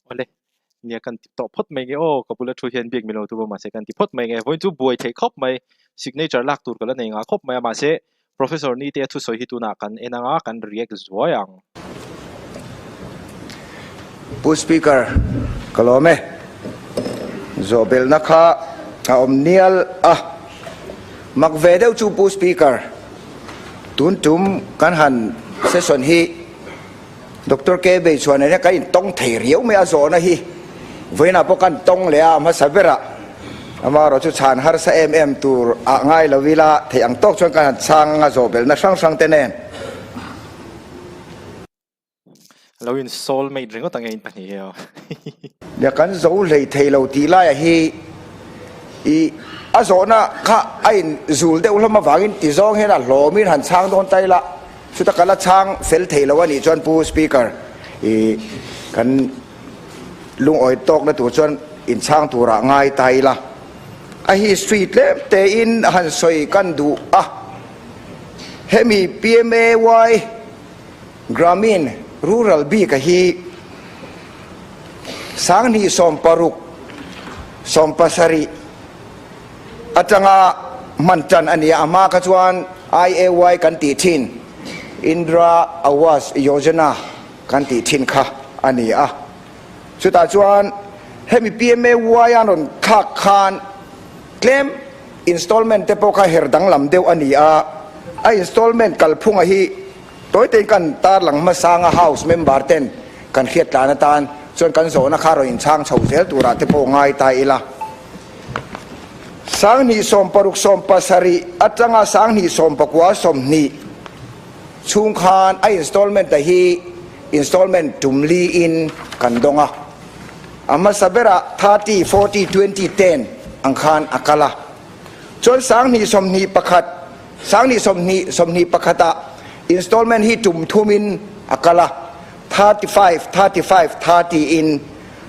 Awle, nia kan ti tawh phawt mai nge aw, ka bula thu hian biak min lo tum a mahse kan ti phawt mai nge, vawiin chu buai theih khawp mai, signature lak tur ka la nei ngah khawp mai a mahse Professor Nite a thusawi hi tunah kan en anga kan react zuai ang. Pu Speaker, ka lawm e. Zawhbelhna kha a awm nial a. Mak ve deuh chu Pu Speaker, tun tum kan han session hi Doctor K Beichhuan nen hian kan intawng thei riau mai a, zawhna hi vawiinah pawh kan tawng leh a, a hmasa berah amaherawh chu chhan harsa em em tur ah ngai lo ila theih ang tawk chuan kan han chhang anga zawhbelhna hrang hrang te nen. Lo in soul mate ringawt ang e in pahnih hi aw. Nia kan zo hlei thei lo tih laiah hi i a zawhna kha a in zul deuh hlawm avangin ti zawng hian a hlawmin han chhang dawn ta ila. Chuta ka la chhang fel thei lo a nih chuan Pu Speaker i kan lungawi tawkna tur chuan inchhang turah ngai ta ila. A history tlem tein han sawi kan duh a, hemi PMAY Gramin Rural bika hi sanghnih sawmparuk sawmpasarih atanga hman tan a ni a, a hma kha chuan IAY kan tih thin, Indira Awas Yojana kan tih thin kha a ni a. Chutah chuan hemi PMAY an rawn thlak khan tlem installment te pawh kha her danglam deuh a ni a, a installment kalphunga hi tawi tein kan tarlang hmasanga House member ten kan hriat tlan atan chuan kan zawhna kha rawn inchhang chho zel turah te pawh ngai ta ila. Sanghnih sawmparuk sawmpasarih atanga sanghnih sawmpakua sawmhnih chhung khan a installment a hi installment tum li in kan dawng a. A hmasa berah 30, 40, 20, 10 ang khan a kal a. Chuan sanghnih sawmhnih pakhat, sanghnih sawmhnih sawmhnih pakhatah installment hi tum thum in a kal a, 35, 35, 30 in.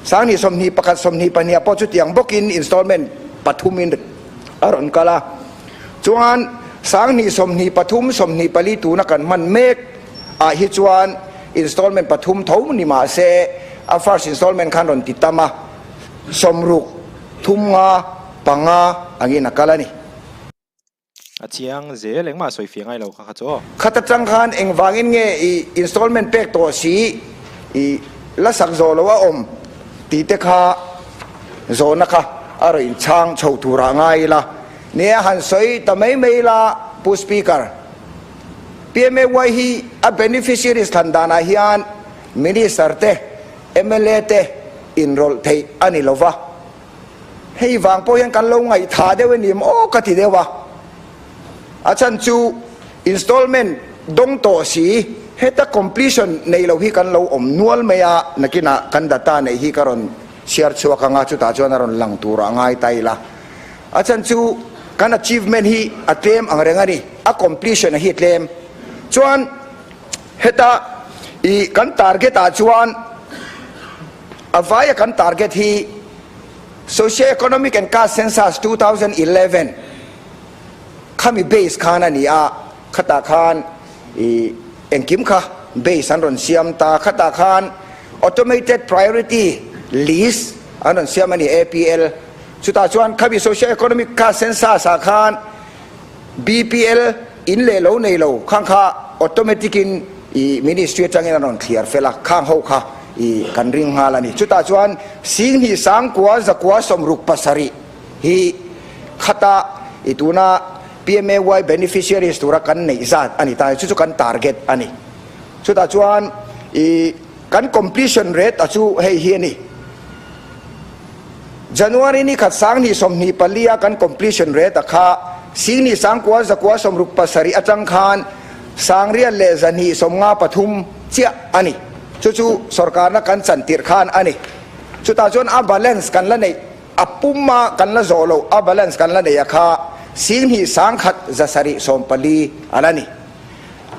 Sanghnih 21 22 ah pawh chutiang bawkin installment pathumin a rawn kal a. Chuan sanghnih 23 24 tuna kan hman mek ah hi chuan installment pathum tho ni mah se a first installment khan rawn ti tam a, sawmruk, thum nga, panga angin a kal a ni. A chiang zel engmah sawi fiah ngai lo kha kha chu aw. Khat atang khan engvangin nge i installment pek tawh si i la sak zawh lo a awm tih te kha zawhna kha a rawn inchhang chho turah ngai ila. Nia han sawi ta mai mai ila Pu Speaker, PMAY hi a beneficiaries thlan danah hian Minister te, mla te inrawlh theih a ni lova. Hei vang pawh hian kan lo ngaihthah deuh e ni maw ka ti deuh a. A chhan chu installment dawng tawh si heta completion nei lo hi kan lo awm nual mai a, nakinah kan data neih hi ka rawn chhiar chhuak anga chutah chuan a rawn lang tur a ngai ta ila. A chhan chu kan achievement hi a tlem ang reng a ni, a completion a hi tlem. Chuan heta i kan target ah chuan A vaia kan target hi Socio-Economic and Caste Census 2011 khami base khan a ni a, khatah khan i engkim kha base an rawn siam ta, khatah khan Automated Priority List an rawn siam a ni, APL. Chutah chuan khami Socio-Economic Caste Census ah khan BPL in leh lo nei lo khang kha automatic in i ministry atangin an rawn thliar fel a, khang ho kha i kan ring nghal a ni. Chutah chuan Singhnih Sangkua Zakua Sawmruk pasarih hi khata i tuna PMAY beneficiaries tura kan neih zat a ni ta, chu chu kan target a ni. Chutah chuan i kan completion rate a chu hei hi a ni. January ni khat 2024 a kan completion rate a kha 10,000 sangkua zakua 67 atang khan sangriat leh zahnih sawmnga pathum chiah a ni. Chu chu sorkarna kan chan tirh khan a ni. Chutah chuan a balance kan la neih a puma kan la zawh loh a balance kan la neih a kha 10,000 sangkhat zasarih sawmpali a la ni.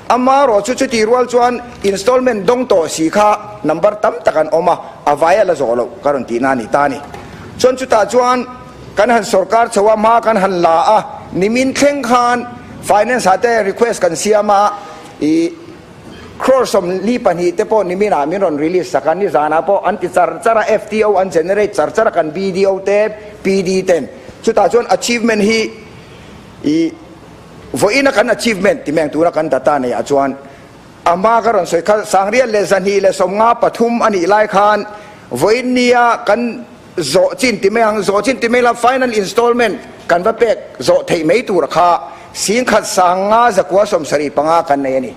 Amaherawh chu chutih rual chuan installment dawng tawh si kha number tam tak an awm a, a vai a la zawh loh ka rawn tihna a ni ta a ni. Chuan chutah chuan kan han sorkar chho a, hma kan han la a, nimin thleng khan finance ah te request kan siam a, ih. Crore 42 te pawh niminah min rawn release sak a, nizanah pawh an ti char char a, FTO an generate char char a kan BDO te, PD ten. Chutah chuan achievement hi i vawiina kan achievement ti mai ang tuna kan data neihah chuan a hma ka rawn sawi kha 12,153 a nih lai khan vawiin nia kan zawh chin ti mai ang, zawh chin ti mai la final installment kan va pek zawh theih mai tur kha 15,975 kan nei a ni.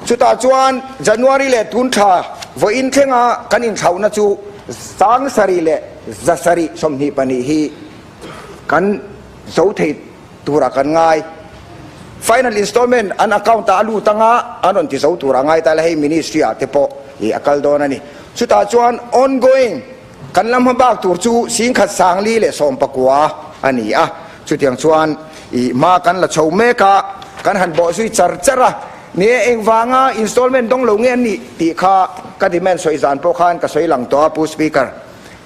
Chutah chuan January leh tun tha vawiin thlenga kan inthlauhna chu 7122 hi kan zo thei turah kan ngai. Final installment an account ah a lut anga an rawn ti zo turah ngai ta ila hei ministry ah te pawh ih a kal dawn a ni. Chutah chuan ongoing kan la hma bak tur chu 1119 a ni a, chutiang chuan ih hma kan la chho mek a, kan han bawh zui char char a, ni e engvanga installment dawng lo nge an nih tih kha ka demand sawi zan pawh khan ka sawi lang tawh a Pu Speaker.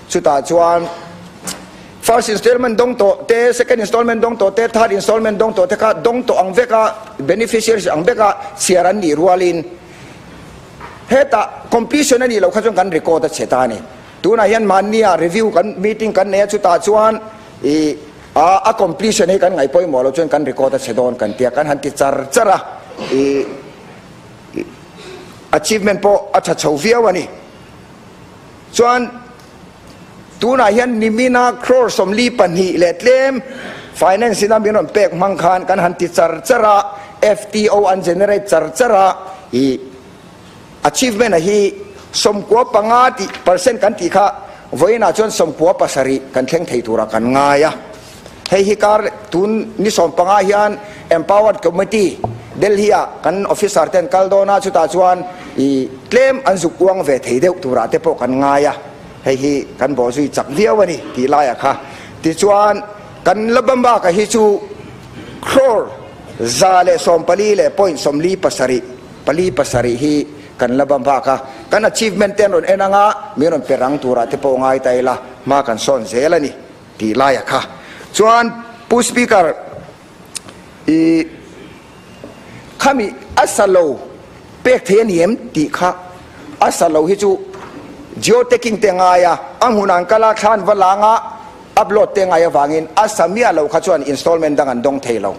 Chutah chuan. First installment dawng tawh te, second installment dawng tawh te, third installment dawng tawh te kha dawng tawh ang vek a, beneficiaries ang vek a chhiar an nih rualin hetah completion a nih loh kha chuan kan record a chhe ta a ni. Tunah hian mahnia review kan meeting kan nei a, chutah chuan ih a completion hi kan ngaih pawimawh loh chuan kan record a chhe dawn kan tia, kan han ti char char a, ih achievement pawh a tha chho viau a ni. Chuan. Tunah hian nimina crore 42 leh tlem finance ina min rawn pek hmang khan kan han ti char char a, FTO an generate char char a, i achievement a hi 95 tih percent kan tih kha vawiinah chuan 97 kan thleng thei turah kan ngai a. Hei hi kar tun ni 15 hian Empowered Committee Delhi ah kan officer te an kal dawn a, chutah chuan i tlem an zuk uang ve thei deuh turah te pawh kan ngai a, hei hi kan bawh zui chak viau a ni tih laiah kha. Tichuan kan la bambaka hi chu crore 114.47, pali pasarih hi kan la bambak a, kan achievement te an rawn en anga min rawn pe rang turah te pawh ngai ta ila hma kan sawn zel a ni. Tih laia kha chuan Pu Speaker i khami a sa lo pek thei a ni em tih kha a sa lo hi chu geotagging te ngai a, a hmunah an kal a, thla an va lang a, upload te ngai avangin a sa miah lo kha chuan installment dang an dawng thei lo.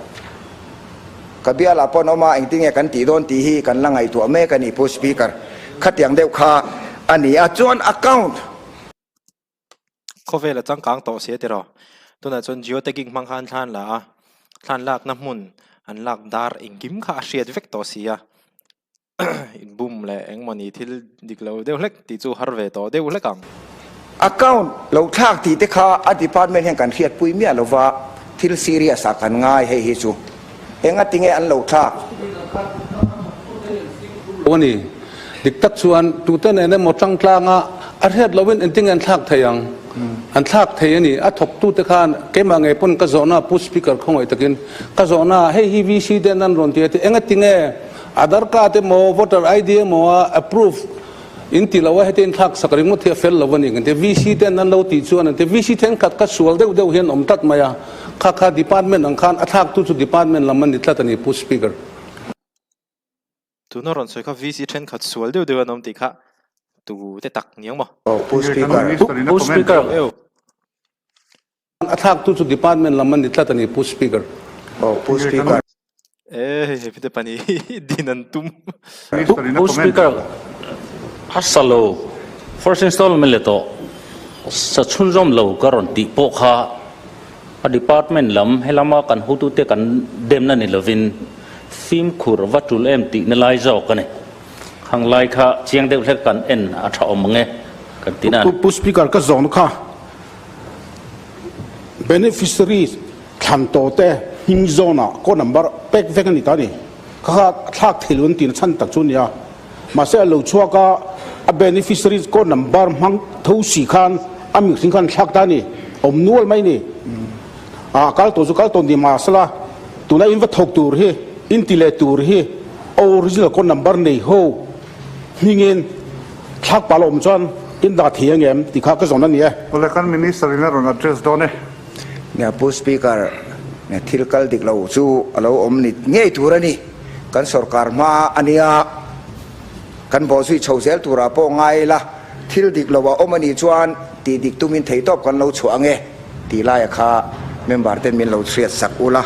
Ka bialah pawh an awm a, engtin nge kan tih dawn tih hi kan la ngaihtuah mek a ni Pu Speaker. Khatiang deuh kha a ni a, chuan account. Khawvel a changkang tawh sia tiraw. Tunah chuan geotagging hmang khan thla an la a, thla an lakna hmun an lak dar engkim kha a hriat vek tawh sia. Inbum leh engmawni thil dik lo deuh hlek tih chu har ve tawh deuh hlek ang. Account lo thlak tih te kha a department hian kan hriatpui miah lova thil serious ah kan ngai hei hi chu. Engati nge an lo thlak? Lo a ni. Dik tak chuan tute nen emaw tangtlanga a hriat loin engtin nge an thlak thei ang? An thlak thei a ni. A thawktute khan keimah ngei pawn ka zawhna Pu Speaker khawngaih takin ka zawhna hei hi VC ten an rawn ti a ti engati nge Aadhar card emaw voter ID emaw a approve in ti lo a heti in thlak sak ringawt hi a fel lo a ni kan ti. VC ten an lo tih chuan an ti. VC thenkhat kha sual deuh deuh hian awm tlat mai a. Kha kha department ang khan a thlaktu chu department lam a ni tlat a ni Pu Speaker. Tuna rawn sawi kha VC thenkhat sual deuh deuh an awm tih kha tu te tak ni ang maw? Aw Pu Speaker. Pu Speaker. A thlaktu chu department lam a ni tlat a ni Pu Speaker. Aw Pu Speaker. E hei hei te pani din an tum. Pu Speaker, a sa lo first installment le tawh sa chhunzawm lo ka rawn tih pawh kha a department lam helama kan hotute kan demna ni lovin fimkhur va tul em tihna lai zawk a ni. Khang lai kha chiang deuh hlek kan en a tha awm ang e kan ti na a ni. Pu Speaker, ka zawhna kha beneficiaries Thlan tawh te hming zawnah code number pek vek a ni ta a ni. Kha kha thlak thei lo an tihna chhan tak chu a ni a. Mahse a lo chhuak a, a beneficiaries code number hmang tho si khan a mihring khan thlak ta a ni. Awm nual mai a ni. A kal tawh chu kal tawh ni mahsela tuna in va thawk tur hi, in ti leh tur hi original code number nei ho hmingin thlak pah la awm chuan in dah thei ang em tih kha ka zawn a ni e. Awle kan Minister in a rawn address dawn e. Nia Pu Speaker, thil kal dik lo chu a lo awm ni ngei tur a ni. kan sorkar hma a nia, kan bawhzui chho zel turah pawh ngai ila, thil dik lo a awm a nih chuan tih dik tumin theihtawp kan lo chhuah ang e tih laia kha member ten min lo hriat sak ula.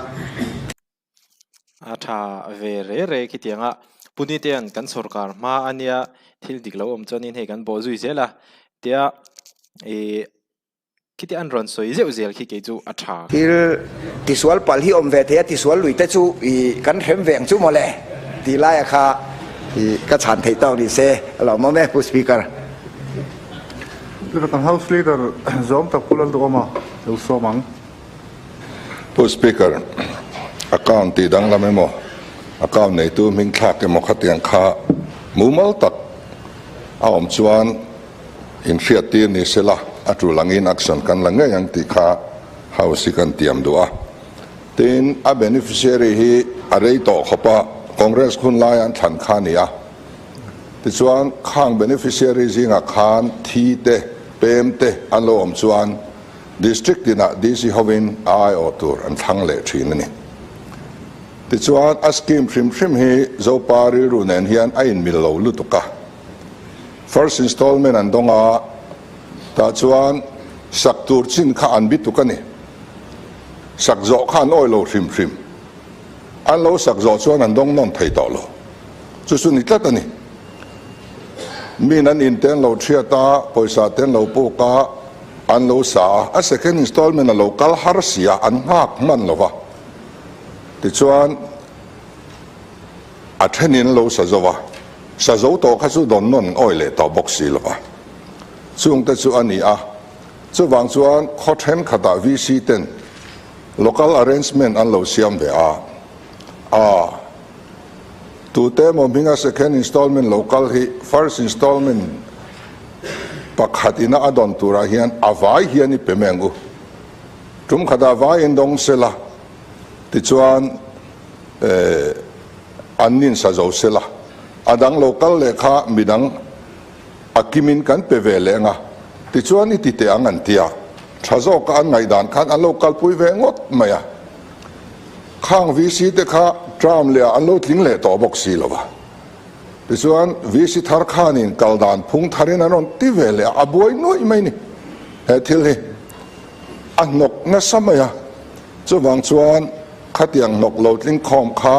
A tha ve re re khitianga Punitean kan sorkar hma a nia, thil dik lo awm chuanin hei kan bawhzui zel a, tia ih Khiti an rawn sawi zeuh zel khi kei chu a tha. Thil tisual palh hi awm ve thei a, tisual lui te chu i kan hrem ve ang chu mawle tih laia kha i ka chhan theih tawk ni se a lo awm e Pu Speaker. Chutah kan House Leader zawm tak Pu Lalduhawma lo sawm ang. Pu Speaker, account tih danglam emaw, account neitu hming thlak emaw khatiang kha mumal tak a awm chuan Inhriattir ni sela, a tul angin action kan la ngei ang tih kha House hi kan tiam duh a. Tin, a beneficiary hi a rei tawh khawp a, Congress hun laia an thlan kha a ni a. Tichuan, khang beneficiary zingah khan thi te, pem te an lo awm chuan District tinah DC hovin a aiawh tur an thlang leh thin a ni. Tichuan, a scheme hrim hrim hi Zopa rilru nen hian a inmil lo lutuk a. First installment an dawng a, tah chuan sak tur chin kha an bituk a ni. Sak zawh kha an awih lo hrim hrim. An lo sak zawh chuan an dawng nawn thei tawh lo. Chu chu ni tlat a ni. Min an in te an lo thiat a, pawisa te an lo puk a, an lo sa a, a second installment a lo kal har si a, an nghak hman lo va. Tichuan a thenin lo sa zo a. Sa zo tawh kha chu dawn nawn awi leh tawh bawk si lo va, chungte chu a ni a. Chuvang chuan khaw thenkhatah VC ten local arrangement an lo siam ve a, a tute emaw hminga second installment lo kal hi first installment pakhat ina a dawn turah hian a vai hian i pe mai ang u. Tum khatah vaiin dawng sela tichuan eh, An nin sa zo sela, a dang lo kal leh kha midang a kimin kan pe ve leh anga, tichuan i ti teh ang an ti a, tha zawka an ngaihdan khan an lo kalpui ve ngawt mai a. Khang VC te kha term leh ah an lo tling leh tawh bawk si lo va. Tichuan VC thar khanin kal dan phung tharin an rawn ti ve leh a, a buai nuaih mai ni. He thil hi a hnawk nasa mai a, chuvang chuan Khatiang hnawk lo tling khawm kha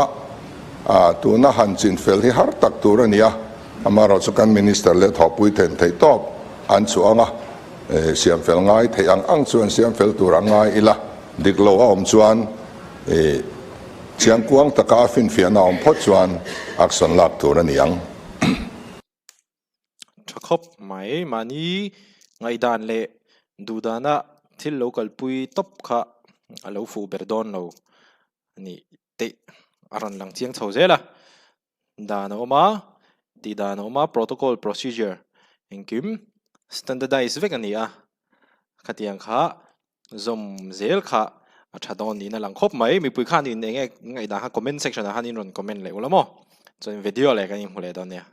tuna han chin fel hi har tak tur a ni a, amaherawh chu kan Minister leh thawhpui then theih tawp an chhuah ang a, siam fel ngai theih ang ang chuan siam fel tur a ngai ila, dik lo a awm chuan chiangkuang taka a finfiahna a awm phawt chuan action lak tur a ni ang. Tha khawp mai, mahni ngaihdan leh duhdana thil lo kalpui tawp kha a lo fuh ber dawn lo a nih teh a rawn lang chiang chho zel a. Dan a awm a, tih dan a awm a, protocol procedure engkim standardize vek a ni a, khatiang kha zawm zel kha a tha dawn niin a lang khawp mai. Mipui khan in eng nge ngaihdan kha comment section ah khan in rawn comment leh ula maw? Chuan video leh kan inhmu leh dawn nia.